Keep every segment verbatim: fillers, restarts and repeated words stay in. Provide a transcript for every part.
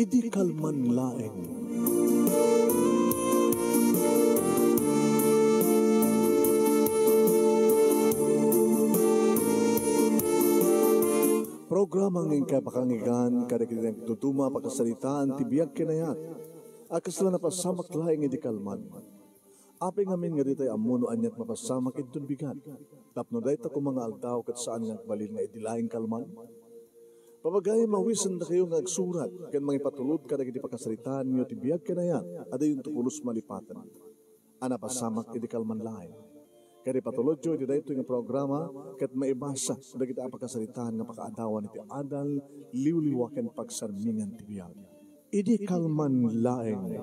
Idi kalman laeng. Programa nga inkay pakanggan kadagiti nagduduma a pakasaritaan ti biag ken ayat a kasla napasamak laeng idi kalman. Apay ngamin nga ditay ammo no aniat mapasamak inton bigat, tapno dayta koma nga aldaw ket saan nga agbalin nga idi laeng kalman? Papagayam, awisendakayo nga agsurat ken mangipatulod kadagiti pakasaritaanyo ti biag ken ayat a diyonto pulos malipaten a napasamak idi kalman laeng. Ket ipatulodyo iti daytoy nga programa ket maibasa dagiti a pakasaritaan nga pakaadawan iti adal, liwliwa ken pagsarmingan ti biag. Idi kalman laeng.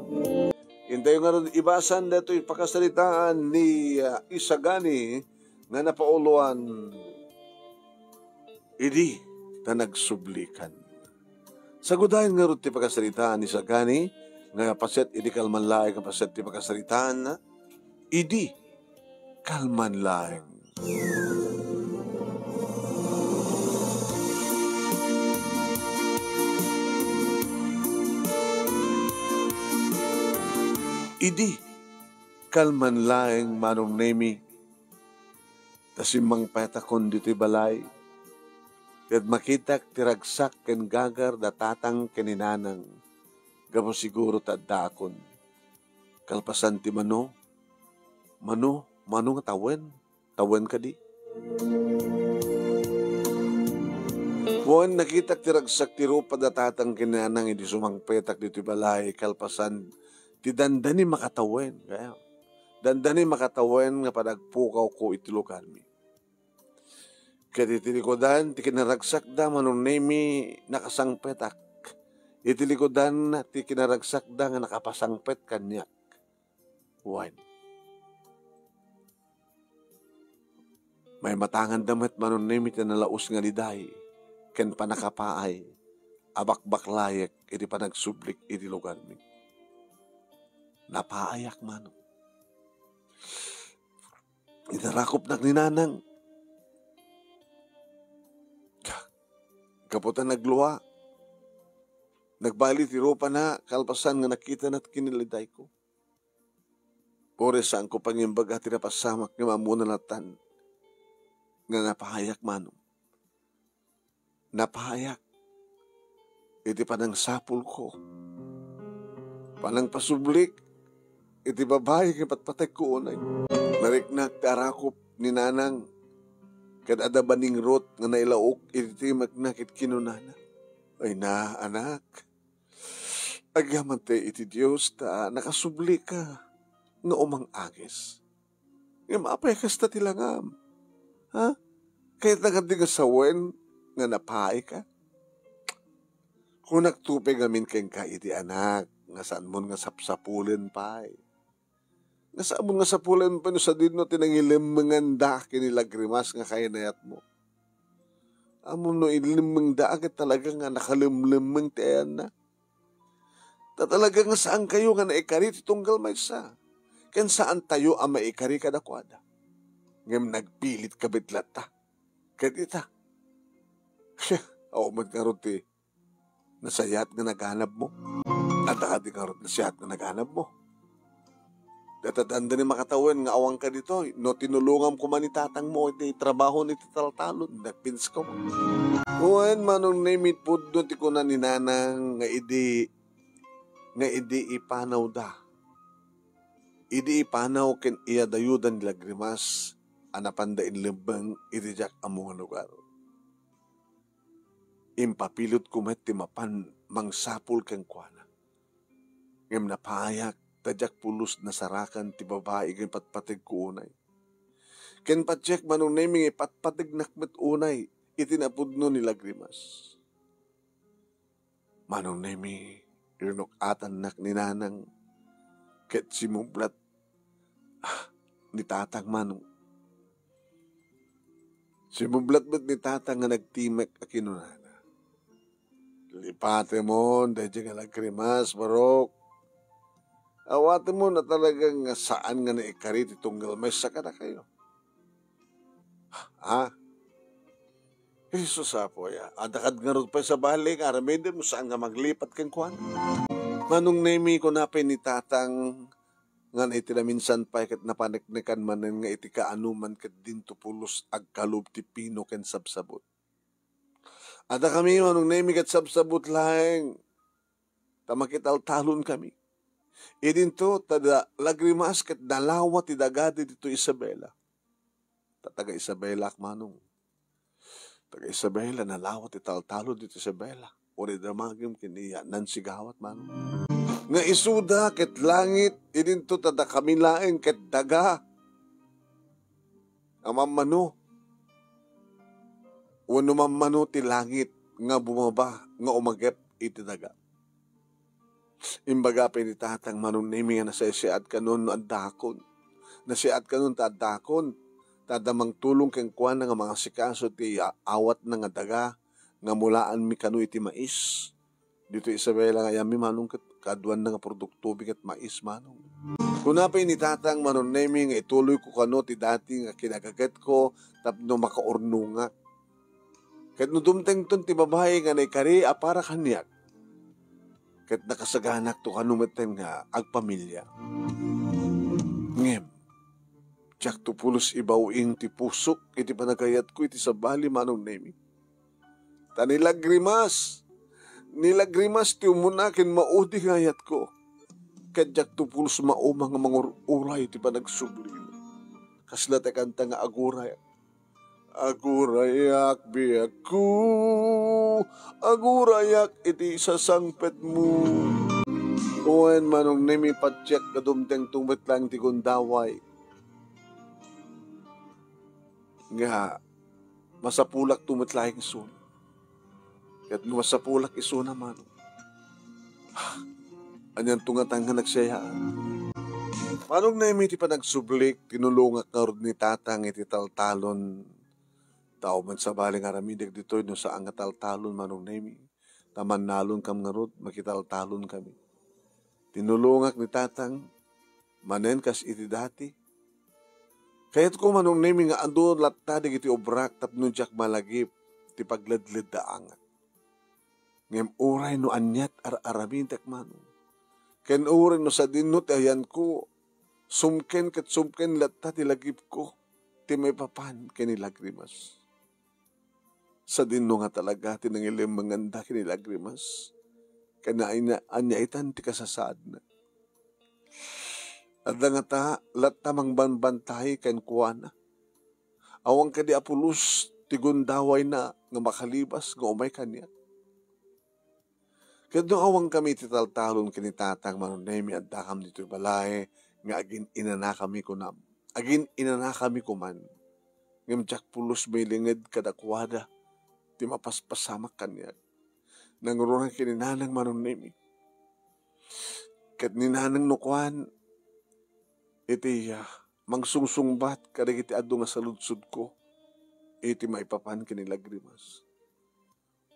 Intayo ngarud ibasan daytoy pakasaritaan ni, ah, Isagani nga napauloan, "Idi ta nagsublikan." Sagudayen ngarud ti pakasaritaan ni Isagani nga paset idi kalman laeng nga paset ti pakasaritaan, "Idi kalman laeng." Idi kalman laeng, Manong Nemi, ta simmangpetakon ditoy balay, ket makitak ti ragsak ken gagar da tatang ken ni nanang, gapu siguro ta addaakon. Kalpasan ti mano, mano, mano nga tawen? Tawen kadi? Wen, nakitak ti ragsak ti rupa da tatang ken ni nanang idi sumangpetak ditoy balay, kalpasan ti dandani makatawen. Kaya, dandani makatawen nga panagpukawko iti lugarmi. Ket iti likudan ti kinaragsakda, Manong Nemi, nakasangpetak. Iti likudan ti kinaragsakda nga nakapasangpet kaniak. Wen. Maimatanganda met, Manong Nemi, ti nalaus nga liday ken pannakapaay a bakbaklayek iti panagsublik iti lugarmi. Napaayak, Manong. Inarakupnak ni Nanang. Gapu ta naglua, nagbali ti rupana kalpasan nga nakitana ti kinalidayko. Uray saanko pangimbaga ti napasamak ngem ammona latta nga napaayak, Manong. Napaayak iti panangsapulko, panangpasublik iti babai nga patpategko unay. Nariknak ti arakup ni Nanang ket adda baningrot nga nailaok iti timekna ket kinunana, "Ay na, anak, agyamantem iti Dios ta nakasublika nga umang-angis. Ngem apay kasta ti langam? Ha? Kayatna kadi nga sawen nga napaayka?" Kunakto pay ngamin kenka idi, anak, nga saanmon nga sapsapulen pay. Nga saanmon nga sapulen pay no sadino ti nangilemmenganda ken ni Lagrimas nga kainayatmo. Ammom no inlemmengda ket talaga nga nakalemlemmeng ti ayanna. Ta talaga nga saankayo nga naikari ti tunggal maysa, ken saantayo a maikari kadakuada. Ngem nagpilitka met latta. Ket ita, awan met ngarud ti nasayaat nga naganabmo. Adda kadi ngarud nasayaat nga naganabmo. Dayta dandani makatawen nga awanka ditoy, no tinulongam koma ni tatangmo iti trabahon iti taltalon, nagpinsko. Wen, Manong Nemi, pudno ti kuna ni Nanang nga idi, nga idi ipanawda. Idi ipanaw ken iyadayuda ni Lagrimas a napanda inlemmeng iti diak ammo nga lugar. Impapilotko met ti mapan mangsapul kenkuana. Ngem napaayak ta diak pulos nasarakan ti babai nga ipatpategko unay. Ken patiek, Manong Nemi, nga ipatpategnak met unay iti napudno ni Lagrimas. Manong Nemi, rinuk-atannak ni Nanang ket simublat, ah, ni Tatang, Manong. Simublat met ni Tatang nga nagtimek a kinunana, "Lipatemon daydiay nga Lagrimas, Barok. Awatemon a talaga nga saan nga naikari ti tunggal maysa kadakayo." "Ha? Jesus, Apo, ya. Adda kad ngarud pay sabali nga aramidem no saan nga maglipat kenkuana. Manong Nemi, kuna pay ni Tatang, nga iti naminsan pay ket napaneknekan manen nga iti kaanoman ket dinto pulos agkalub ti pino ken sabsabut. Adda kami, Manong Nemi, ket sabsabut laeng, ta makitaltalon kami. Idinto, ta da-, Lagrimas ket nalawa ti daga ditoy Isabela. Ta taga Isabela ak, Manong. Taga Isabela, nalawa ti taltalon ditoy Isabela. Uray damagem ken iya, Nancy Gawat, Manong. Nga isuda ket langit, idinto ta dakami laeng ket daga. A mammano. Wenno mammano ti langit nga bumaba, nga umagep iti daga. Imbaga pay ni Tatang Manong Nemi nga nasaysayaat kanon no addakon. Nasaysayaat kanon ta addakon. Ta adda mangtulong kenkuana nga mangasikaso ti a-, awatna nga daga nga mulaanmi kano iti mais. Ditoy Isabela nga ayanmi, Manong, ket kaaduanna nga produktomi ket mais, Manong. Kuna pay ni Tatang Manong Nemi nga ituloyko kano ti dati nga kinagagetko tapno makaurnongak. Ket no dumtengton ti babai nga naikari a para kaniak, ket nakasaganak to kano metten nga agpamilia. Ngem, diak to pulos ibaw-ing ti pusok iti panagayatko iti sabali, Manong Nemi. Ta ni Lagrimas, ni Lagrimas ti umuna ken maudi nga ayatko. Ket diak to pulos mauma nga mangur-uray iti panagsubli. Kasla ti kanta nga aguray. Agurayak, biagko, agurayak iti sasangpetmo. Wen, Manong Nemi, patiek nga dumtengto met laeng ti gundaway. Nga masapulakto met laeng isuna. Ket no masapulak isuna, Manong, anianto ngata nga nagsayaan? Manong Nemi, ti panagsublik, tinulongak ngarud ni Tatang iti taltalon. Tao met sabali nga aramidek ditoy no saan nga taltalon, Manong Nemi. Ta mannalon kam ngarud, makitaltalon kami. Tinulongak ni Tatang, manen kas iti dati. Kayatko, Manong Nemi, nga adu latta dagiti obrak tapno diak malagip ti pagledleddaangak. Ngem uray no aniat ar-aramidek, Manong, ken uray no sadinno ti ayanko, sumken ket sumken latta ti lagipko ti maipapan ken ni Lagrimas. Sadinno nga talaga ti nangilemmenganda ken ni Lagrimas, ken ania-, aniaitan ti kasasaadna. Adda ngata latta mangbanbantay kenkuana. Awan kadi a pulos ti gundawayna nga makalibas nga umay kaniak. Ket no awankami iti taltalon ken ni Tatang Manong Nemi, addakam ditoy balay nga agin-inanakami kunam. Agin-inanakami koman. Ngem diak pulos mailinged kadakuada ti mapaspasamak kaniak. Nangruna ken ni Nanang Manong Nemi. Ket ni Nanang no kuan, iti, ah, mangsungsungbat kadagiti adu nga saludsodko iti maipapan ken ni Lagrimas.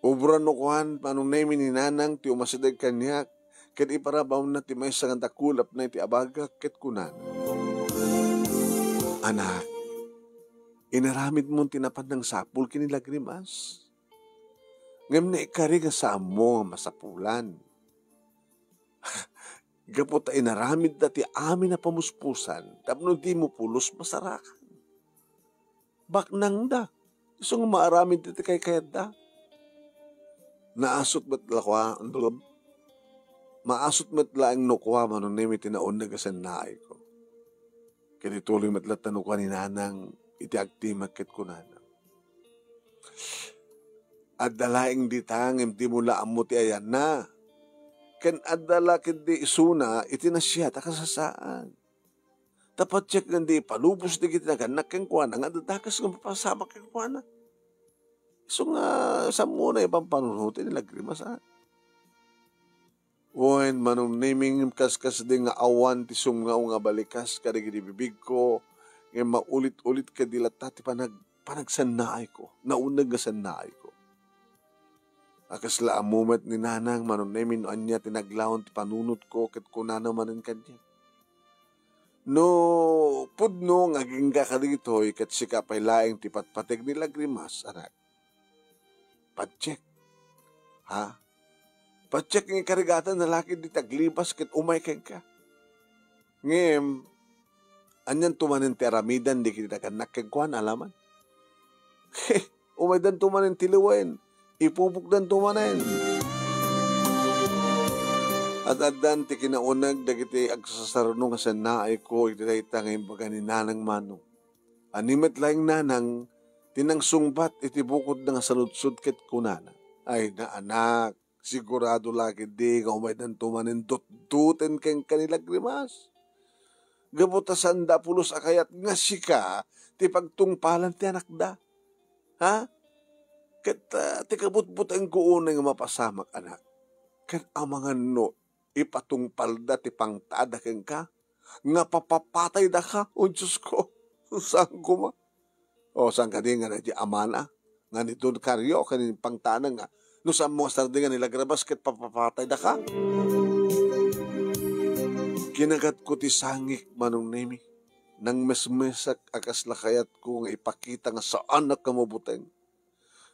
Ubra no kuan, Manong Nemi, ni Nanang ti umasideg kaniak, ket iparabawna ti maysa nga dakulapna iti abagak, ket kunana, "Anak, inaramidmon ti napan nangsapul ken ni Lagrimas. Ngem naikari nga saanmo nga masapulan. Gapu ta inaramidda ti amin a pamuspusan tapno dimo pulos masarakan. Baknangda, isu nga maaramidda ti kaykayatda." Naasut met la kua-, maasut met laeng no kua, Manong Nemi, ti naunneg a sannaayko. Ket ituloy met latta no kua ni Nanang iti agtimek ket kunana, "Adda laeng dita ngem dimo la ammo ti ayanna. Ken adda la ketdi isuna iti nasia a kasasaan. Ta patiek nga di ipalubos dagiti nagannak kenkuana nga adda dakes nga mapasamak kenkuana. Isu nga saanmo nga ipampanunoten ni Lagrimas, a?" Wen, Manong Nemi, kaskasdi nga awan ti sumngaw nga balikas kadagiti bibigko, ngem maulit-ulit kadi latta ti panag-, panagsannaayko, naunneg nga sannaayko. A kasla ammo met ni Nanang, Manong Nemi, no ania ti naglaon ti panunotko, ket kunana manen kaniak, "No pudno nga agingga kadagitoy, ket sika pay laeng ti patpateg ni Lagrimas, anak." Patiek. Ha? Patiek nga ikarigatan na lakid dita aglibas ket umay kenka. Ngem, anianto manen ti aramidan dagiti nagannak kenkuana, alaman? Umaydanto manen ti liwen, ipupokdanto manen. Ad-addan ti kinauneg dagiti agsasarno nga sannaayko iti dayta nga imbaga ni Nanang Manong. Ania met laeng, Nanang, ti nangsungbat iti bukodna nga saludsod ket kunana, "Ay, naanak, sigurado la ketdi nga umaydanto manen dutduten kenka ni Lagrimas. Gapu ta saanda a pulos a kayat nga sika ti pagtungpalan ti anakda. Ha? Ket, ah, ti kabutbutengko unay nga mapasamak, anak, ket amangan no ipatungpalda ti pangtada kenka nga papapataydaka, o Diosko. Saan koma? O, saan kadi nga daydi amana nga ni Don Cario ken ni pangtana nga no saan mo nga sardingan ni Lagrimas ket papapataydaka?" Kinagatko ti sangik, Manong Nemi. Nangmesmesak a kasla kayatko nga ipakita nga saanak nga mabuteng.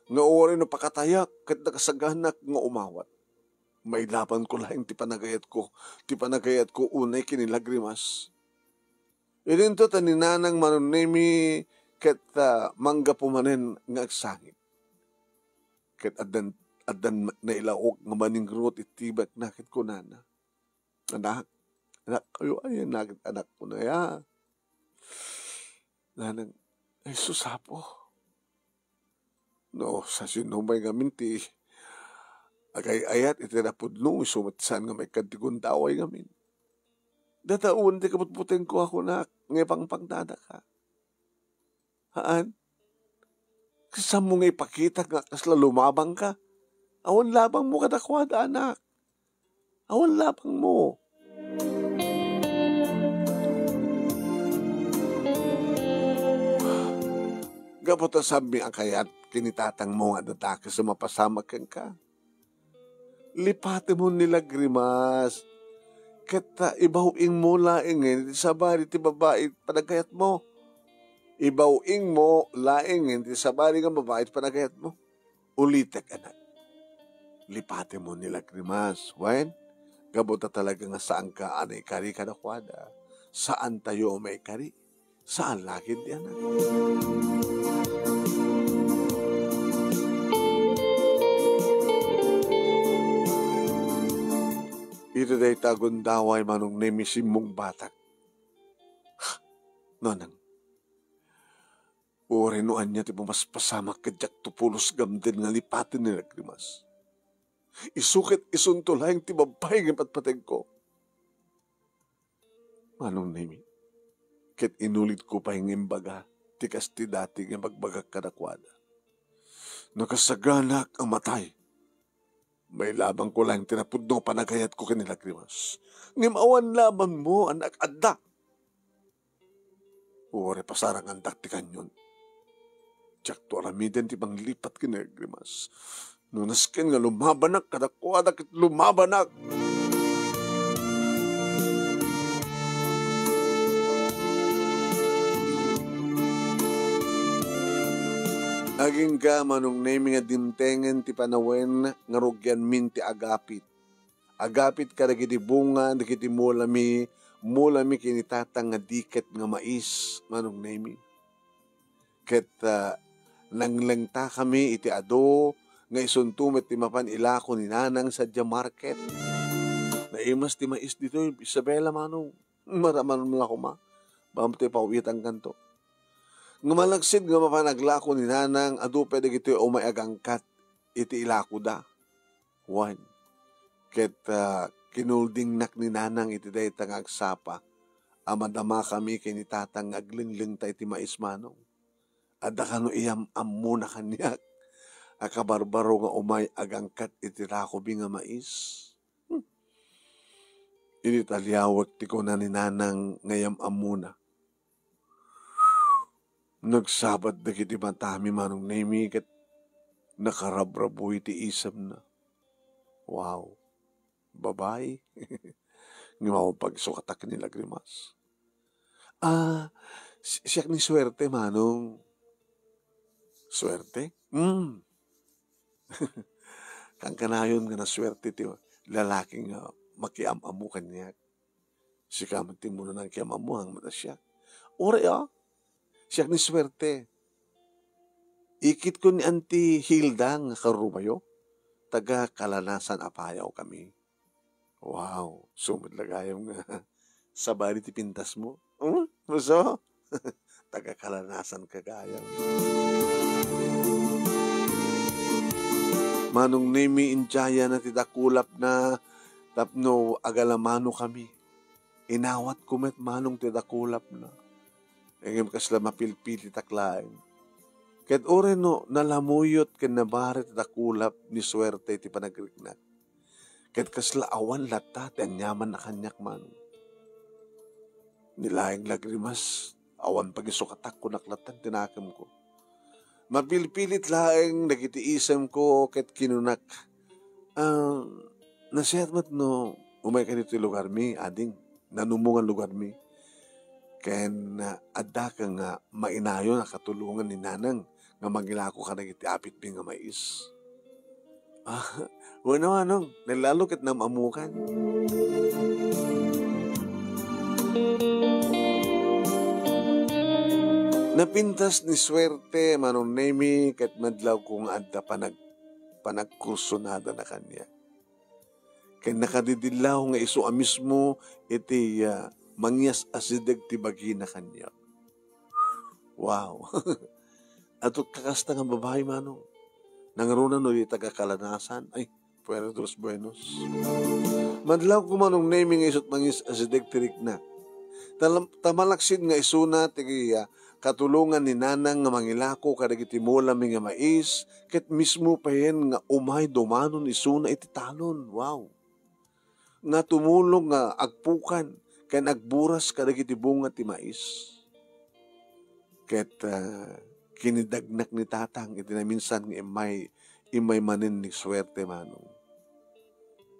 Nga uray no pakatayak ket nakasaganak nga umawat. Mailabanko laeng ti panagayatko, ti panagayatko unay ken ni Lagrimas. Idinto ta ni Nanang Manong Nemi ket, ah, manggapu manen nga agsangit. Ket addan, addan nailaok nga maningrot iti tibakna ket kunana, "Anak, anak, ayo, ay, anak, anak ko na ya." Nanang, ay, susapo. No, sa sino may ngamin ti agay-ayat iti napudno, isu met saan nga maikkad ti gundaway ngamin. Datawen ti kabutbutengko a kunak, nga ipangpangdadaka. Haan? Kasammo nga ipakita nga kasla lumabangka. Awan labangmo kadakuada, anak. Awan labangmo. Gapu ta saanmi a kayat ken ni tatangmo nga adda dakes a mapasamak kenka. Lipatemon ni Lagrimas. Ket, ah, ibaw-ingmo laengen ti sabali ti babai panagayatmo. Ibaw-ingmo laengen ti sabali nga babai ti panagayatmo. Ulitek, anak. Lipatemon ni Lagrimas. Wen, gapu ta talaga nga saanka a naikari kadakuada. Saantayo a maikari. Saan la ketdi, anak. Iti dayta a gundaway, Manong Nemi, simmungbatak. Nanang, uray no ania ti mamaspasamak ket diakto pulos gamden nga lipaten ni Lagrimas. Isu ket isunto laeng ti babai nga ipatpatengko. Manong Nemi, ket inulidko pay nga imbaga ti kas ti dati nga ibagbagak kadakuada. Nakasaganak a matay. Mailabangko laeng ti napudno a panagayatko ken ni Lagrimas. Ngem awan labanmo, anak, adda. Uray pasarangandak ti kanion. Diakto aramiden ti panglipat ken ni Lagrimas. No nasken nga lumabanak kadakuada ket lumabanak. Agingga, Manong Nemi, nga dimtengen ti panawen nga rugianmin ti agapit. Agapit kadagiti bunga dagiti mulami, mulami ken ni Tatang nga diket nga mais, Manong Nemi. Ket, ah, nanglengtakami iti adu nga isunto met ti mapan ilako ni Nanang sadiay market. Naimas ti mais ditoy, Isabela, Manong. Maraman la koma. Bamto ipawitankanto. Nga malaksid nga mapan aglako ni Nanang, adu pay dagitoy umay agangkat iti ilakoda. Wen, ket, ah, kinuldingnak ni Nanang iti dayta nga agsapa a madamakami ken ni Tatang nga aglenglengta iti mais, Manong. Adda kano iyam-ammona kaniak a kabarbaro nga umay agangkat iti lakomi nga mais? Hmm. Idi taliawek ti kuna ni Nanang nga iyam-ammona, nagsabat dagiti matami, Manong Nemi, ket nakarabrabuy ti isemna. Wow. Babai. Ngem awan pagsukatak ni Lagrimas. Ah, si-, siak ni suerte, Manong. Suerte? Hmm. Kankanayon nga nasuerte ti lalaki nga makiam-ammo kaniak. Sika met ti umuna nangkiam-ammo, haan met a siak. Uray, a, siak ni suerte. Ikitko ni Auntie Hilda nga karurubayo. Taga Kalanasan a Payaw kami. Wow, isu met la gayam nga sabali ti pintasmo. Hmm? Isu? Taga Kalanasan ka gayam. Manong Nemi, intiayana ti dakulapna tapno agalamano kami. Inawatko met Manong ti dakulapna. Ngem kasla mapilpilitak laeng. Ket uray no nalamuyot ken nabarit ti dakulap ni suerte ti panagriknak. Ket kasla awan latta ti aniamanna kaniak Manong. Ni laeng lagrimas, awan pagisukatak kunak latta ti nakemko. Mapilpilit laeng dagiti isemko ket kinunak, "Ah, nasayaat met no umayka ditoy lugarmi, ading, nanumo nga lugarmi. Ken, ah, addaka nga mainayon a katulongan ni Nanang nga mangilako kadagiti apitmi nga mais." Ah, wenno, Manong, nalalo ket nam-ammokan. Napintas ni suerte, Manong Nemi, ket madlawko nga adda panag-, panagkursunadana kaniak. Ken nakadidillaw nga isu a mismo iti, ah, mangias-asideg ti bagina kaniak. Wow! Adu kakasta nga babai, Manong. Nangruna no di taga Kalanasan. Ay, Puerto Buenos. Madlawko Manong Nemi nga isu't mangias-asideg ti rikna. Tal-, ta malaksid nga isuna ti, ah, katulongan ni Nanang nga mangilako kadagiti mulami nga mais, ket mismo payen nga umay dumanon isuna iti talon. Wow! Nga tumulong nga agpukan ken agburas kadagiti bunga ti mais. Ket, ah, kinidagnak ni Tatang iti naminsan nga immay, immay manen ni suerte, Manong.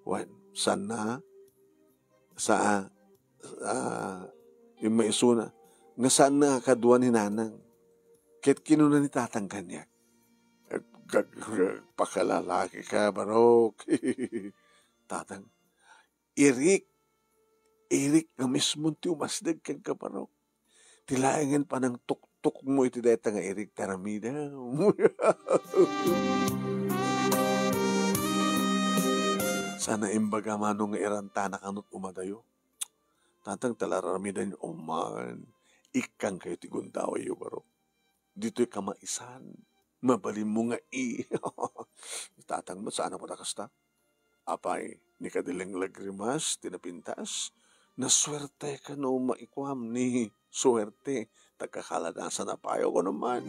Wen, saan a, sa, ah, immay isuna, nga saan a kadua ni Nanang. Ket kinuna ni Tatang kaniak, "Ag-, ag-, pakalalaki ka, Barok." Tatang, irik, irik nga mismo ti umasdeg kenka, Barok. Ti laengen panangtuktok mo iti dayta nga irik ti aramidem. Saan a imbaga Manong nga irantana kano ti umadayo. Tatang, ta la aramiden, o man, ikkankayo ti gundawayyo, Barok. Ditoy kamaisan. Mabalinmo nga i-, Tatang met, saan a pud a kasta. Apay, ni Kadileng Lagrimas ti napintas, nasuerte kano maikuam ni suerte, taga Kalanasan a Payaw kano man.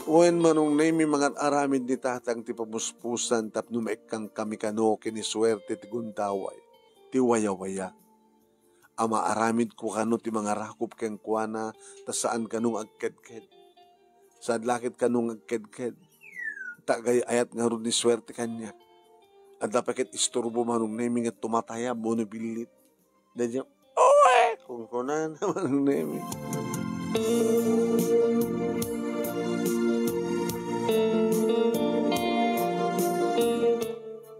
Wen, Manong Nemi, mangan aramid ni Tatang ti pamuspusan tapno maikkan kami kano ken ni suerte ti gundaway, ti wayawaya. A maaramidko kano ti mangarakop kenkuana, ta saan kano nga agkedked. Saan la ket kano nga agkedked. Ta agay-ayat ngarud ni suerte kaniak. Adda pay ket isturbo Manong Nemi nga tumatayab wenno billit. Daydiay, "Uwe!" kunkunana Manong Nemi.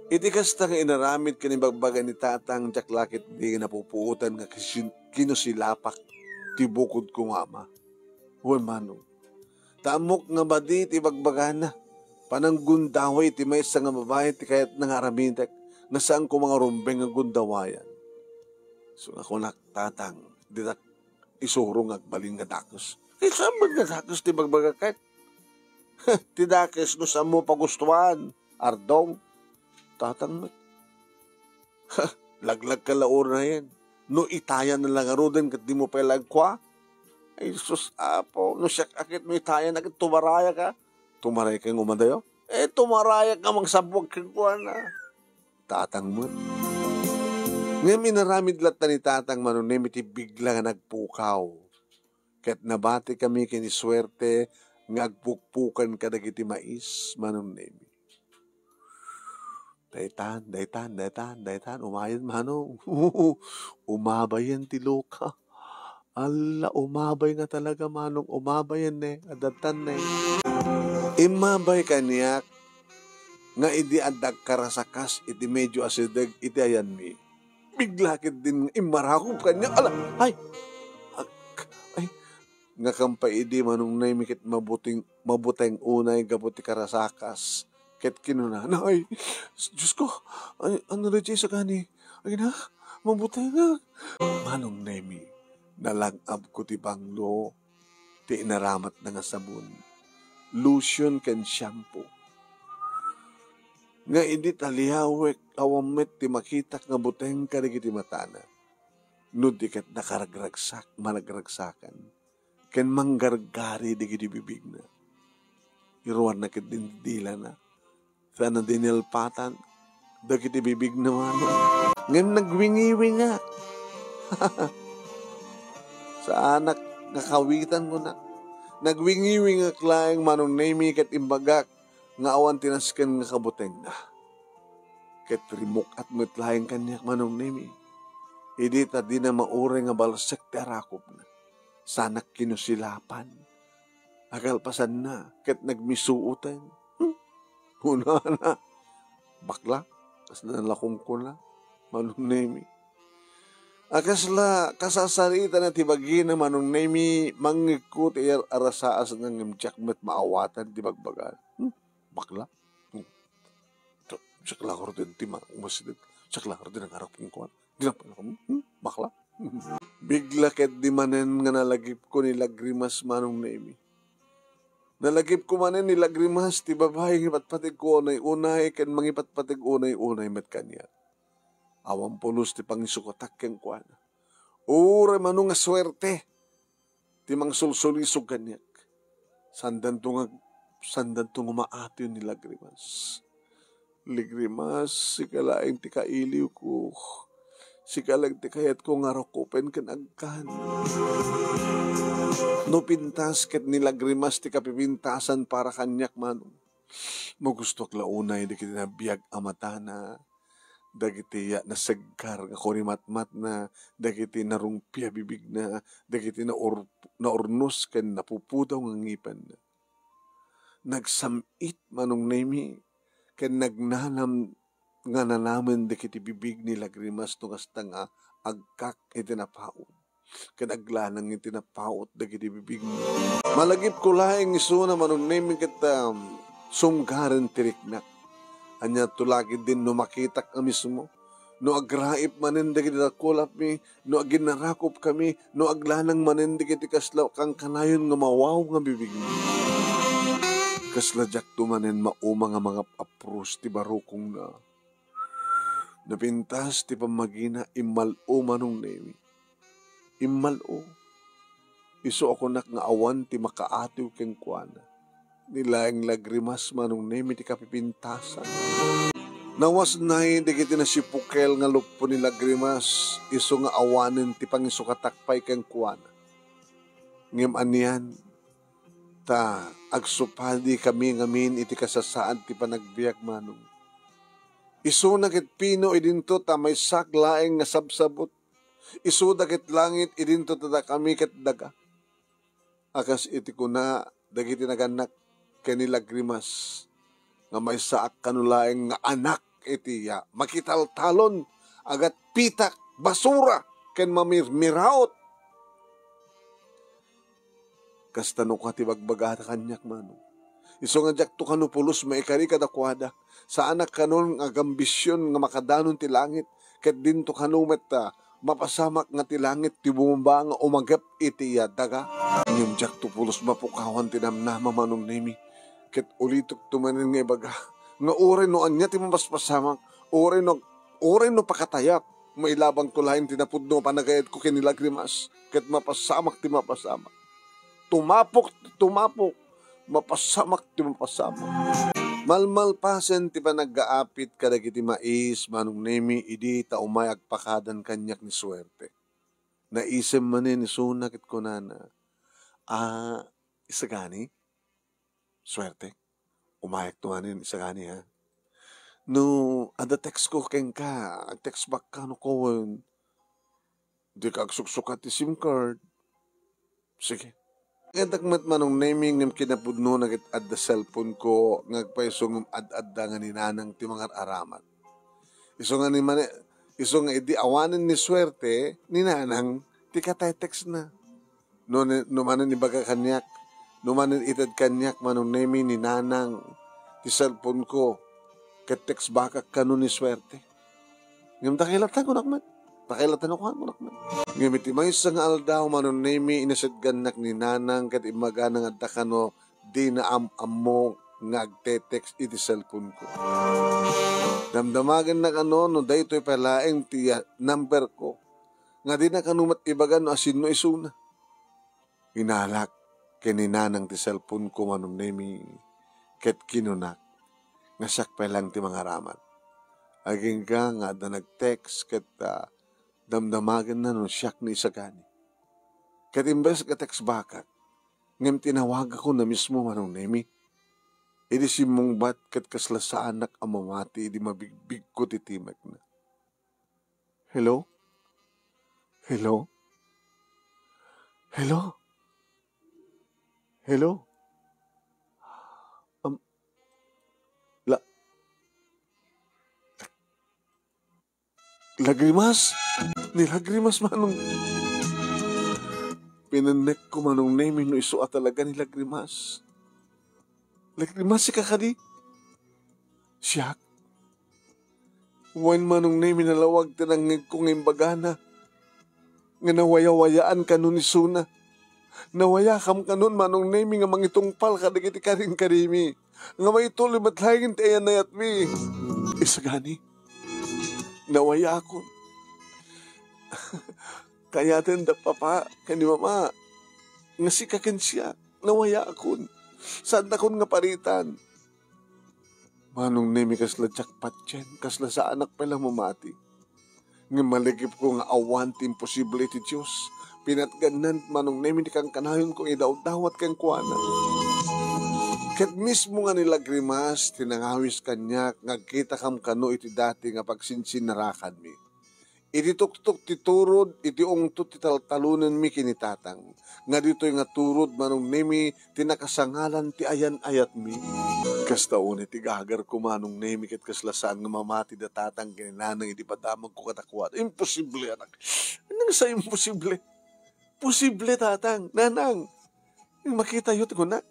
Iti kasta nga inaramid ken ibagbaga ni Tatang, diak la ketdi napupuotan nga kisin-, kinusilapak ti bukodko nga ama. Wen, Manong, ta ammok nga madi ti ibagbagana. Pananggundaway ti maysa nga babai ti kayatna nga aramidek, nga saan koma nga rumbeng nga gundawayan. So, nga kunak, Tatang, ditak isuro nga agbalin nga dakes. Ay, saan met nga dakes ti ibagbagak ket? Ti dakes no saanmo pagustuan, Ardong. Tatang met. Laglagka la unayen. No itayan na la ngaruden ket dimo pay la agkua? Ay, sus, Apo, no siak a ket no itayan na ket tumarayaka. Tumarayka nga umadayo? Eh, tumarayak nga mangsabwag kenkuana. Tatang met. Ngem inaramid latta ni Tatang Manong Nemi ti bigla nga nagpukaw. Ket nabati kami ken ni suerte nga agpukpukan kadagiti mais, Manong Nemi. Daytan, daytan, daytan, daytan, umayen, Manong. Umabayen ti luka. Alla, umabay nga talaga, Manong, umabayen ne, addantan ne. Immabay kaniak nga idi adda agkarasakas iti medio asideg iti ayanmi, bigla ketdin nga immarakop kaniak. Ala, ay! Ag-, ay! Ngakam pay idi, Manong Nemi, ket mabuteng, mabuteng unay gapu ti karasakas. Ket kinunana, "Ay, Diosko, ay, ano daytoy sagani? Ay na, mabutengak." Manong Nemi, nalang-abko ti banglo, ti inaramatna nga sabon, lotion ken shampoo. Nga idi taliawek, awan met ti makitak nga buteng kadagiti matana. No di ket nakaragragsak, managragsakan, ken manggargari dagiti bibigna. Iruarna ketdin ti dilana, ta nadinelpatan dagiti bibigna, Manong. Ngem nagwingiwingak. Saanak nga kawitan, kunak. Nagwingiwingak laeng, Manong Nemi, ket imbagak nga awan ti nasken nga kabutengna. Ket rimmuk-at met laeng kaniak, Manong Nemi. Idi ta dina mauray nga balsek ti arakopna, saanak kinusilapan. Agalpasanna, ket nagmisuoten. Hmm? Kunana, "Bakla," kasla la kunkuna, Manong Nemi. A kasla kasasaritan ti bagina, Manong Nemi, mangngegko ti ar-, arasaasna ngem diak met maawatan ti bagbagana. Hmm? Bakla? Hmm. Siak la ngaruden ti ma-, umasideg. Siak la ngaruden nangarak kenkuana. Di na pala, hmm? Bakla? Bigla ketdi manen nga nalagipko ni Lagrimas, Manong Nemi. Nalagipko manen ni Lagrimas, ti babai nga ipatpategko unay-unay ken mangipatpateg unay-unay met kaniak. Awan pulos ti pangisukatak kenkuana. Uray mano nga suerte ti mangsulsulisog kaniak. Saandanto nga, saandanto nga maatiw ni Lagrimas. "Lagrimas, sika laeng ti kailiwko. Sika laeng ti kayatko nga arakupen ken agkan." No pintas ket ni Lagrimas ti kapipintasan para kaniak, Manong, magustoak la unay dagiti nabiag a matana, dagiti naseggar nga kurimatmatna, dagiti narungpi a bibigna, dagiti naur-, naurnos ken napupudaw nga ngipenna. Nagsam-it, Manong Nemi, ken nagnanam nga nanamen dagiti bibig ni Lagrimas no kasta nga agkak iti napaut, ken aglanang iti napaut dagiti bibigmi. Malagipko laeng isuna, Manong Nemi, ket, um, sunggaren ti riknak. Aniato laeng din no makitak a mismo, no agraip manen dagiti dakulapmi, no aginnarakopkami, no aglanang manen dagiti kasla kankanayon nga mawaw nga bibigmi. Kasla diakto manen mauma nga mangap-apros ti barukongna. Napintas ti pammagina, immal-o, Manong Nemi. Immal-o. Isu a kunak nga awan ti makaatiw kenkuana. Ni laeng Lagrimas, Manong Nemi, ti kapipintasan. Nawasnay dagiti nasipukel nga luppo ni Lagrimas, isu nga awanen ti pangisukatak pay kenkuana. Ngem anian, ta agsupadikami ngamin iti kasasaad ti panagbiag, Manong. Isuna ket pino idinto ta maysak laeng nga sabsabut. Isuda ket langit idinto ta dakami ket daga. A kas iti kuna dagiti nagannak ken ni Lagrimas, nga maysaak kano laeng nga anak iti, ah, makitaltalon, agatpitak, basura, ken mamirmiraot. Kasta no ka ti bagbagata kaniak, Manong. Isu nga diakto kano pulos maikari kadakuada. Saanak kano nga agambision nga makadanon ti langit, ket dinto kano met, ah, mapasamak nga ti langit ti bumaba nga umagep iti, ah, daga. Ngem diakto pulos mapukawan ti namnama, Manong Nemi, ket ulitokto manen nga ibaga nga uray no ania ti mapaspasamak, uray no, uray no pakatayak, mailabangko laeng ti napudno a panagayatko ken ni Lagrimas, ket mapasamak ti mapasamak. Tumapok, tumapok, mapasamak ti mapasamak. Malmalpasen ti panaggaapit kadagiti mais, Manong Nemi, idi ta umay agpakadan kaniak ni Suerte. Naisem manen isuna ket kunana, "Ah, isagani? Suerte, umayakto manen isagani, ha? No adda text ko kenka, text back ka no wen. Dika agsuksukat ti SIM card. Sige. Ket met, Manong Nemi, ngem kinapudnona ket adda cellphone ko nga agpayso ngem ad-adda nga ni Nanang ti mangar-aramat. Isu nga ni mani-, isu nga idi awanen ni suerte, ni Nanang ti katetext na. No, no manen ibaga kaniak, no manen ited kaniak, Manong Nemi, ni Nanang ti cellphone ko, ket text back ak kano ni suerte. Ngem dakay latta, kunak met. Dakay latta no kuan, kunak met. Ngem iti maysa nga aldaw, Manong Nemi, inasidgannak ni Nanang ket immagana nga adda kano dina am-ammo nga agte-text iti cellphone ko. Damdamagenna kano no daytoy pay laeng ti, ah, number ko, nga dina kano met ibaga no asino isuna. Inalak ken ni Nanang ti cellphone ko, Manong Nemi, ket kinunak nga siak pay laeng ti mangaramat. Agingga nga adda nag-text ket, ah, damdamagenna no siak ni isagani. Ket imbes nga text back ak, ngem tinawagakon a mismo, Manong Nemi. Idi simmungbat ket kasla saanak a mamati idi mabigbigko ti timekna. Hello? Hello? Hello? Hello? Am, la-, Lagrimas? Ni Lagrimas, Manong. Pinennekko, Manong Nemi, no isu a talaga ni Lagrimas. Lagrimas, sika kadi? Siak. Wen, Manong Nemi, nalawag ti nangngegko nga imbagana nga nawayawayaan kano ni isuna. Nawayakam kanon, Manong Nemi, nga mangitungpal kadagiti karinkarimi, nga maituloy met laeng ti ayan-ayatmi. Isagani, nawayakon. Kayaten da papa ken ni mama nga sika ken siak, nawayakon. Saandakon nga paritan. Manong Nemi, kasla diak patien, kasla saanak pay la mamati. Ngem malagipko nga awan ti imposible iti Dios. Pinatganna, Manong Nemi, ti kankanayonko nga idawdawat kenkuana. Ket mismo nga ni Lagrimas ti nangawis kaniak nga agkitakam kano iti dati nga pagsinsinarakanmi. Iti tuktok ti turod, iti ungtot ti taltalonenmi ken ni Tatang, nga ditoy nga turod, Manong Nemi, ti nakasangalan ti ayan-ayatmi. Kasta unay ti gagarko, Manong Nemi, ket kasla saan nga mamati da Tatang ken ni Nanang idi padamagko kadakuada. Imposible, anak. Nang sa imposible? Posible, Tatang, Nanang. Makitayo ti kunak.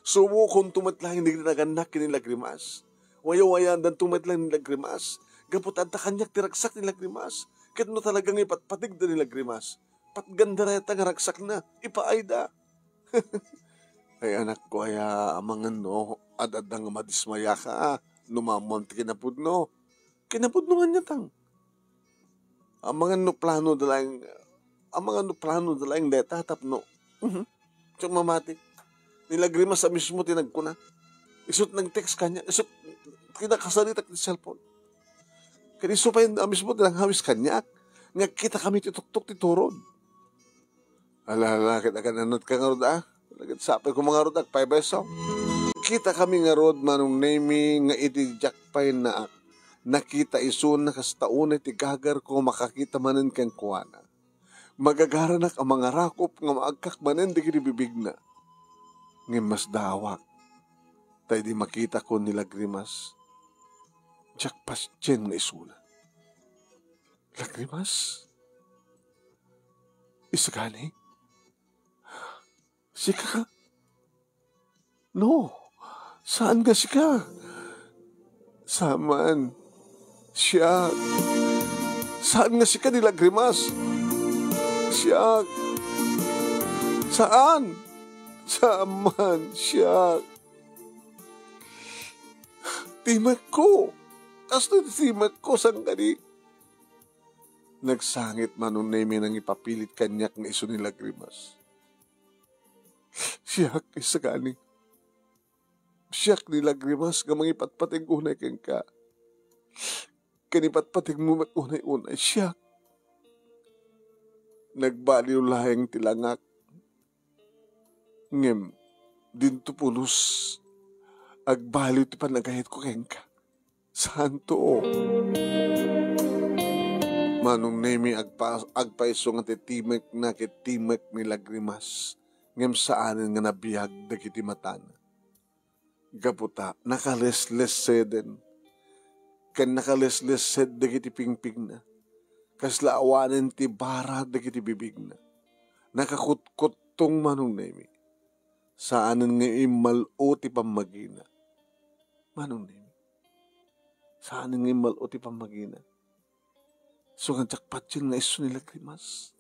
Subokonto met laeng dagiti nagannak ken ni Lagrimas. Wayawayaandanto met laeng ni Lagrimas. Gapu ta adda kaniak ti ragsak ni Lagrimas. Ket no talaga nga ipatpategda ni Lagrimas, patganda dayta nga ragsakna, ipaayda. Ay, anakko, aya, amangan no ad-adda nga madismayaka, no maammoam ti kinapudno. Kinapudno nga niya, tang. Amangan no plano da laeng, amangan no plano da laeng dayta tapno, mhm, siak mamati. Ni Lagrimas a mismo ti nagkuna. Isut nag-text kaniak, isut kinakasaritak ti cellphone. Ken isu pay a mismo ti nangawis kaniak nga agkitakami ti tuktok ti turod. Ala, ala, ket agan-anad ka ngarud, a? Ket sapay ko ngarud, agpaypayso. Kitakami ngarud, Manong Nemi, nga idi diak pay naak, nakita isuna, kasta unay ti gagarko makakita manen kenkuana. Magagaranak a mangarakop nga maagkak manen dagiti bibigna. Ngem masdaawak, ta idi makitakon ni Lagrimas, diak patien nga isuna. Lagrimas? Isagani? Sika? No, saan nga sika? Saan man. Siak. Saan nga sika ni Lagrimas? Siak. Saan? Saan man. Siak. Timekko. Kastoy ti timekko, saan kadi? Nagsangit, Manong Nemi, nangipapilit kaniak nga isu ni Lagrimas. Siak, isagani. Siak ni Lagrimas nga mangipatpateg unay kenka. Ken ipatpategmo met unay-unay, siak. Nagbaliw laeng ti langak. Ngem dinto pulos, agbaliw ti panagayatko kenka. Santo. Manong Nemi, agpa-, agpaiso nga ti timekna ket timek ni Lagrimas, ngem saanen nga nabiag dagiti matana. Gapu ta, nakalesleseden, ken nakaleslesed dagiti pingpingna. Kasla awanen ti bara dagiti bibigna. Nakakutkuttong Manong Nemi. Saanen nga immal-o ti pammagina. Manong Nemi. Saanen nga immal-o ti pammagina. Isu nga diak patien nga isu ni Lagrimas.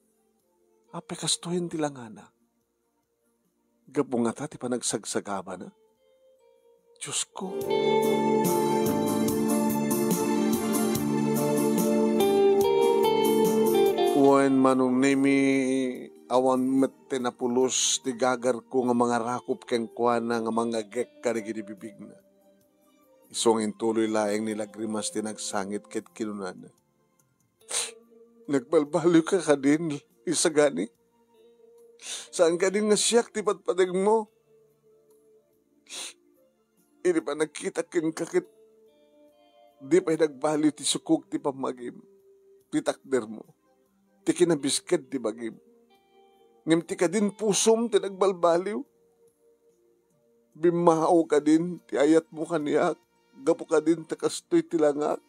Apay kastoyen ti langana? Gapu ngata ti panagsagsagabana? Diosko. Wen Manong Nemi, awan met ti napulos ti gagarko nga mangarakop kenkuana nga mangngegek kadagiti bibigna. Isu nga intuloy laeng ni Lagrimas ti nagsangit ket kinunana, "Nagbalbaliwka kadin, isagani? Saan kadin nga siak ti padpadegmo? Idi panagkitak kenka ket di pay nagbaliw ti sukog ti pammagim, ti takdermo, ti kinabisked ti bagim. Ngem ti kadin pusom ti nagbalbaliw. Bimmao kadin ti ayatmo kaniak, gapu kadin ta kastoy ti langak.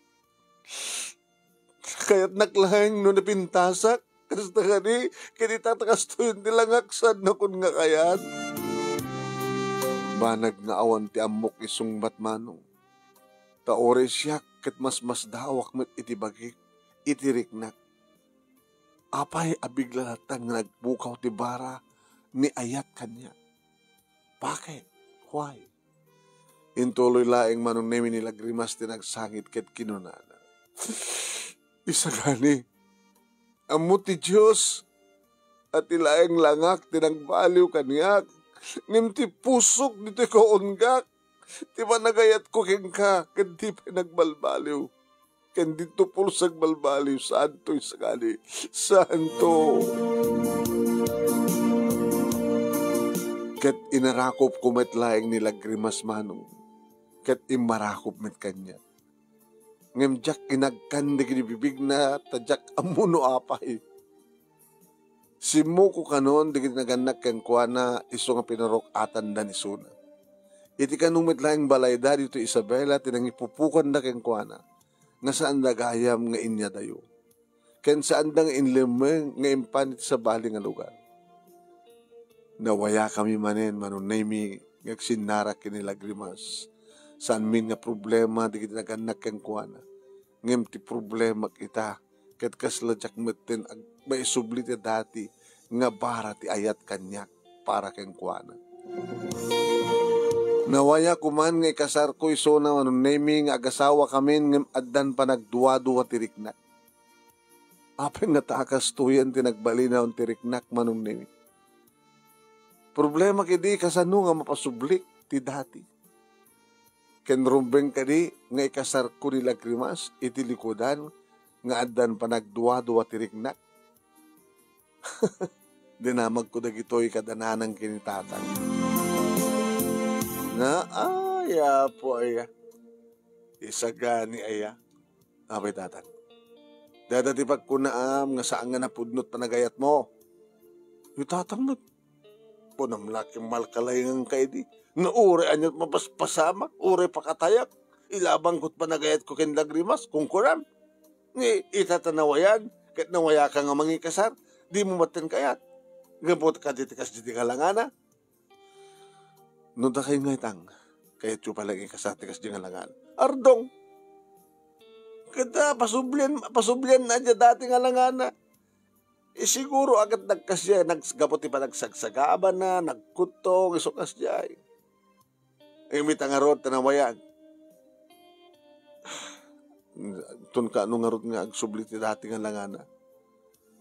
Kayatnak laeng no napintasak, kasta kadi, ket ita ta kastoy ti langak, saannakon nga kayat." Banag nga awan ti ammok isungbat, Manong. Ta uray siak ket masmasdaawak met iti bagik, iti riknak. Apay a bigla latta nga nagpukaw ti bara ni ayat kaniak? Bakit? Why? Intuloy laeng Manong Nemi ni Lagrimas ti nagsangit ket kinunana, "Isagani, ammo ti Dios a ti laeng langak ti nagbaliw kaniak, ngem ti pusok ditoy kaunggak, ti panagayatko kenka, ket di pay nagbalbaliw. Ken dito pulos agbalbaliw, santo isagani, santo." Ket inarakopko met laeng ni Lagrimas, Manong, ket immarakop met kaniak. Ngem diak inagkan dagiti bibigna, ta diak ammo no apay. Simmukok kanon dagiti nagannak kenkuana, isu nga pinaruk-atanda ni Suna. Iti kano met laeng balayda ditoy Isabela ti nangipupokanda kenkuana, nga saanda gayam nga inyadayo, ken saanda nga inlemmeng nga impan iti sabali nga lugar. Nawayakami manen, Manong Nemi, nga agsinnarak ken ni Lagrimas. Saanmin nga problema dagiti nagannak kenkuana. Ngem ti problemak ita, ket kasla diak metten ag-, maisubli ti dati nga bara ti ayat kaniak para kenkuana. Nawayak koman nga ikasarko isuna, Manong Nemi, nga agasawakamin ngem addan panagduadua ti riknak. Apay ngata a kastoyen ti nagbalinaw ti riknak, Manong Nemi? Problemak idi kasano nga mapasublik ti dati. Ken rumbeng kadi nga ikasarko ni Lagrimas iti likudan nga addan panagduadua ti riknak? Dinamagko dagitoy kada nanang ken ni tatang. Na, ay, apo, aya. Isagani, aya. Apay, tatang? Dada ti pagkunaam nga saan nga napudno ti panagayatmo. Ni tatang met, kunam la ken malkalainganka idi. No uray ania't mapaspasamak, uray pakatayak, ilabangko ti panagayatko ken Lagrimas, kunkunam. Ni ita ta nawayan, ket nawayaka nga mangikasar, dimo metten kayat. Gapu ta kadi ti kasdi ti ngalangana. No dakay nga itang, kayatyo pay la nga ikasar ti kasdi nga ngalangana. Ardong. Ket, ah, pasublian, pasublianna diay dati nga ngalangana. Eh, siguro a ket nagkasdiay, nag-, gapu ti panagsagsagabana, nagkuttong, isu kasdiay. Ngem ita ngarud ta nawayan. Inton kaano ngarud nga agsubli ti dati nga ngalangana.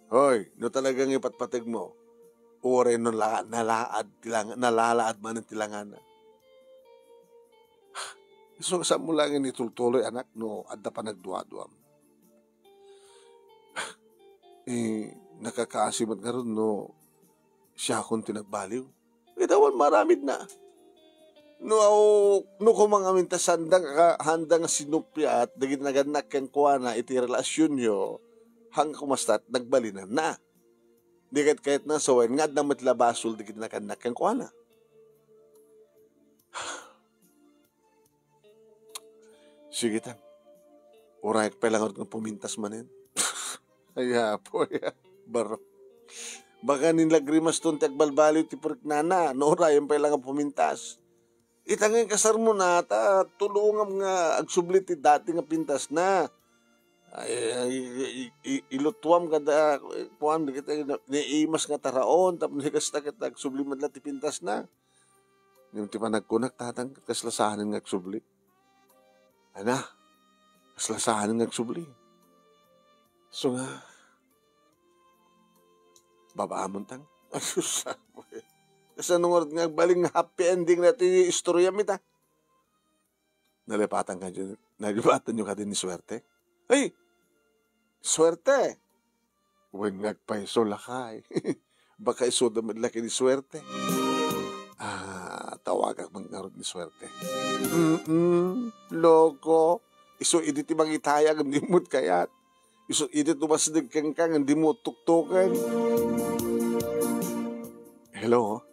Hoy, no talaga nga ipatpategmo, uray no la-, nalaad ti lang-, nalalaad manen ti langana. Isu nga saanmo laeng itultuloy, anak, no adda panagduaduam. Eh, nakakaasi met ngarud no siakon ti nagbaliw. Ket awan maaramidna. No, aw, no koma ngamin ta sanda nga, handa nga sinuppiat dagiti nagannak kenkuana iti relasionyo, haan koma kasta ti nagbalinanna. Di ket kayatna sawen nga adda met la basol dagiti nagannak kenkuana. Sige tan. Urayak pay la ngarud nga pumintas manen. Ay, apo, ya. Baro. Baka ninlagrimaston ti agbalbaliw ti puriknana, no urayan pay la nga pumintas. Ita nga inkasarmona, ta tulongam nga agsubli ti dati nga pintasna. Ay, ay, i-, i-, ilutuam kada, kuan, dagiti naimas nga taraon, tapno kasta ket agsubli met la ti pintasna. Ngem ti panagkunak, tatang, ket kasla saanen nga agsubli. Ana, kasla saanen nga agsubli. So nga, babaamon tang. Ay, sus, apo. Kasano ngarud nga agbalin nga happy ending na ti istorya mi ta? Nalipatan ka dyan, nalipatan nyo ka din ni swerte? Ay! Swerte! Wen nga agpayso, lakay. Baka isu da met la ken ni swerte. Ah, tawagak man ngarud ni swerte. Mm-mm, loko. Isu idi ti mangitaya ngem di met kayat. Isu idi tumasdeg kenka ngem di met tuktoken. Hello?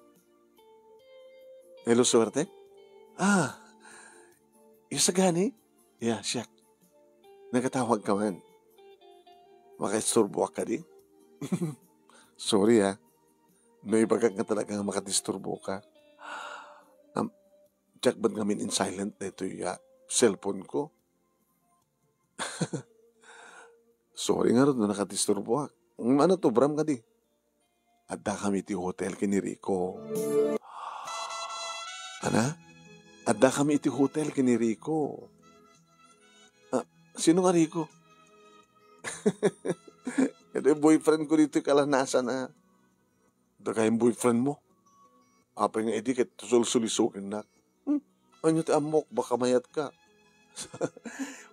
Hello, swerte? Ah, isu gani? Ya, siak. Nagatawag ka man. Makaisturboak kadi? Sorry, ah. No ibagak nga talaga nga makadisturbo ka. Am, check ba't ngamin in silent daytoy, ah, cellphone ko? Sorry ngarud no nakadisturboak. Ano to, Bram, kadi? Addakami iti hotel ken ni Rico. Ana? Addakami iti hotel ken ni Rico. Ah, sino nga Rico? Iti boyfriend ko ditoy kalanasan, ah. Dagay boyfriend mo? Apay nga idi ket sulsulisokennak. Hmm? Ania ti ammok, baka mayat ka.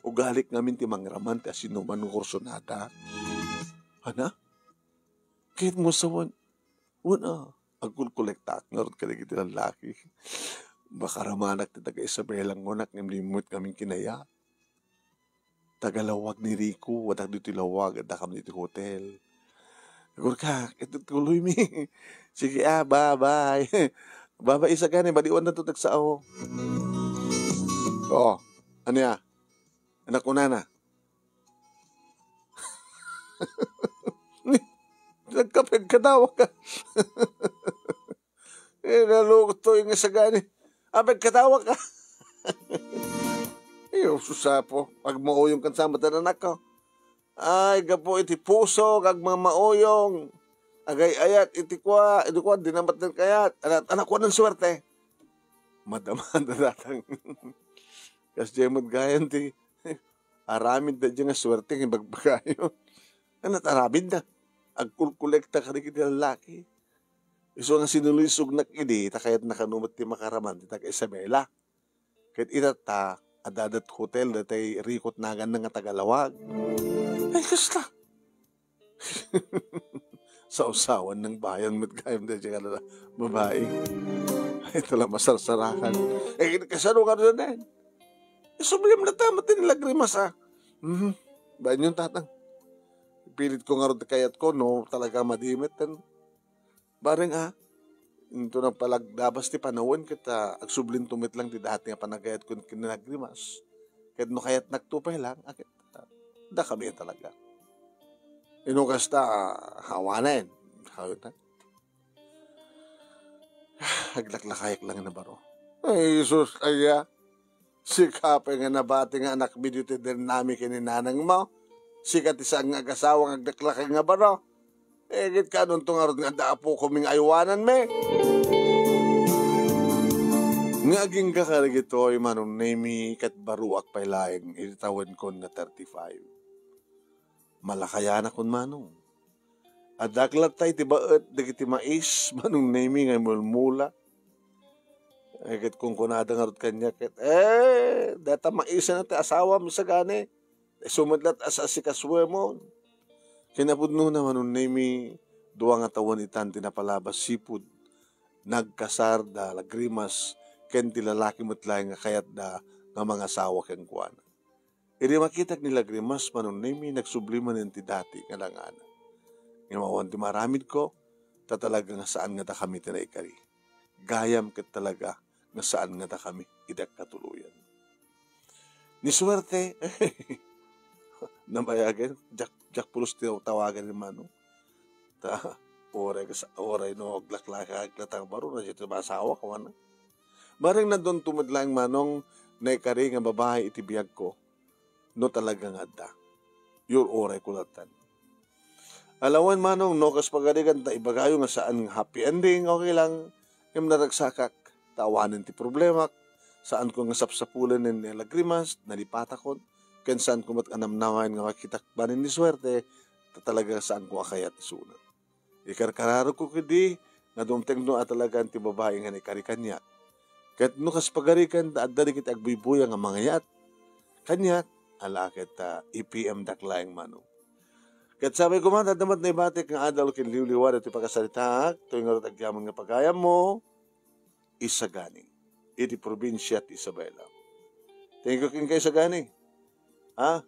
Ugalik ngamin ti mangraman ti asinoman nga kursunada. Ana? Kayatmo sawen? Wen a, agkulkolektaak ngarud kadagiti lallaki. Baka ramanak ti taga-Isabela ngunak ngem di met ngamin kinayat. Taga-lawag ni Rico, adda ditoy lawag, addakami ditoy hotel. Agurka, ket tuloymi. Sige, ah, bye-bye. Bye-bye, isu gani, madiwan na to tagsao. Oh, ania? Anak kunana. Nagkapagkadawak ka. Eh, nalukto yung sagani. Abay, katawa ka. Iyo, susapo. Agmauyong kan sa mata anak ko. Ay, gapu iti puso, agmamauyong. Agay-ayat, iti kwa, iti kwa, di namat ng kayat. Anak, anak ko ng swerte. Madama na datang. Kas di mo gayan ti. Aramid da dyan nga swerte nga ibagbagayo. Ano, aramid na. Agkulkolekta ka rin iti lalaki. Isu nga sinulisognak idi, ta kayat nakanumet ti makaraman ti taga-Isabela. Ket itatta, adda dat hotel, datay rikot naganna nga tagalawag. Ay, kasta. Sawsawan ng bayan met gayam da dyan, ano, babae. Ay, tala masarsarakan. Eh, kasano nga doon, eh? Isublim na tama, tinilagrimas, ah. Mhm. Bayan yung tatang. Pilit ko nga ron kayat ko, no, talaga madimit, ano. Bareng, ah, into napalagdabas ti panawen ket, ah, agsublinto met lang ti dati nga panagayat ken kinagrimas. Ket no kayatnak to pay lang, ah, ket, ah, dakami talaga. Ino kasta, ah, awanen. Hawit na. Aglaklakayak lang na baro. Ay, Jesus, aya. Sika pay nga nabati nga anakmi ditoy dennami ken ni nanangmo. Sika ti saan nga agasawa nga agdaklakay nga baro. Eh, ket kaanonto ngarud nga adda apokomi nga aywananmi? Nga agingga kadagitoy, Manong Nemi, ket baruak pay laeng iti tawenkon nga thirty-five. Malakayanakon, Manong. Addak latta iti baet dagiti mais, Manong Nemi, nga mulmula. Eh, ket kunkunada ngarud kaniak ket, "Eh, data maisan ti asawam sagani. Isu met la't as-asikasuemon." Kinapudnona, Manong Nemi, dua nga tawen itan ti napalabas sipud nagkasar da lagrimas ken ti lalaki met laeng nga kayatda nga mangasawa kenkuana. Idi makitak ni Lagrimas, Manong Nemi, nagsubli manen ti dati nga dangana. Ngem awan ti maaramidko, ta talaga nga saan nga dakami ti naikari. Gayam ket talaga nga saan nga dakami iti agkatuloyan. Ni suerte, nabayagen, Jack, Jack Pulos ti tawagan ni Manong. Ta, uray kas-, uray no aglaklakak latta nga baro, na dito masawa ka man. Bareng nadunto met laeng, Manong, naikari nga babai iti biagko. No talaga nga adda. Your uray ko lattan. Alawen, Manong, no kas pagarigan ta ibagayo nga saan nga happy ending, okay lang. Ngem naragsakak, ta awanen ti problemak. Saanko nga sapsapulen ni Lagrimas, nalipatakon. Ken saanko met a namnamaen nga makitak manen ni suerte, ta talaga saanko a kayat isuna. Ikarkararagko ketdi nga dumtengno a talagan ti babai nga naikari kaniak. Ket no kas pagarigan ta adda dagiti agbuybuya nga mangayat kaniak, ala ket, ah, i-P M dak laeng, Manong. Ket sapay koma, adda met naibatik nga adal ken liwliwa ditoy pakasaritaak, toy ngarud agyaman nga pagayammo, Isagani, iti probinsia ti Isabela. Thank you kenka, Isagani. Ha?